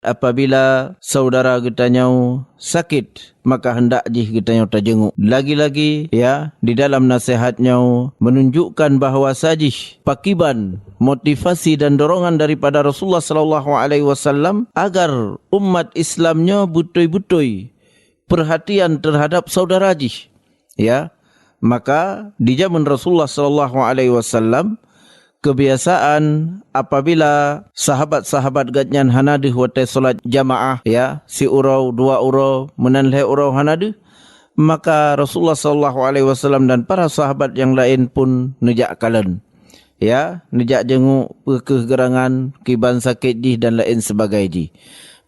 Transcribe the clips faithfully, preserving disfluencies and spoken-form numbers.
apabila saudara geutanyoe sakét, maka hendak jih geutanyoe tajeungeuk. Lagi-lagi, ya, di dalam nasihat nyoe menunjukkan bahwa sajih pakiban motivasi dan dorongan daripada Rasulullah sallallahu alaihi wasallam agar umat Islam nyoe beutôi-beutôi perhatian terhadap saudara jih. Ya, maka di zaman Rasulullah sallallahu alaihi wasallam, kebiasaan apabila sahabat-sahabat geuhnyan hana deuh watée salat jamaah, ya, siuroe, dua uroe, meunan lhée uroe hana deuh, maka Rasulullah sallallahu alaihi wasallam dan para sahabat nyang laén pun neujak kalon. Ya, neujak jeungeuk peu kheueh geurangan, kiban sakét jih dan laén sebagai jih.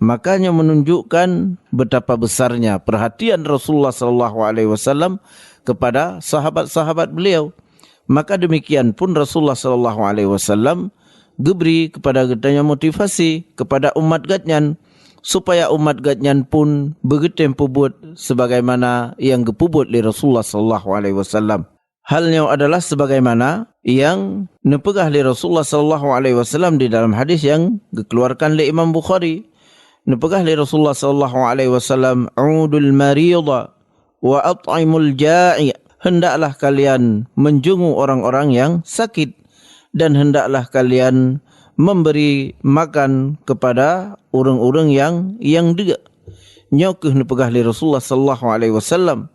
Maka nyoe menunjukkan betapa besarnya perhatian Rasulullah sallallahu alaihi wasallam kepada sahabat-sahabat beliau. Maka demikian pun Rasulullah sallallahu alaihi wasallam geubri kepada geutanyoe motivasi kepada umat geuhnyan, supaya umat geuhnyan pun beugeutem peubuet sebagaimana nyang geupeubuet lé Rasulullah sallallahu alaihi wasallam. Hal nyoe adalah sebagaimana nyang neupeugah lé Rasulullah sallallahu alaihi wasallam di dalam hadis nyang geukeuluarkan lé Imam Bukhari. Neupeugah lé Rasulullah sallallahu alaihi wasallam, "Udul marida wa at'imul ja'i." Hendaklah kalian menjungu orang-orang yang sakit, dan hendaklah kalian memberi makan kepada ureuëng-ureuëng yang yang deuk. Nyoe kheueh neupeugah lé Rasulullah sallallahu alaihi wasallam.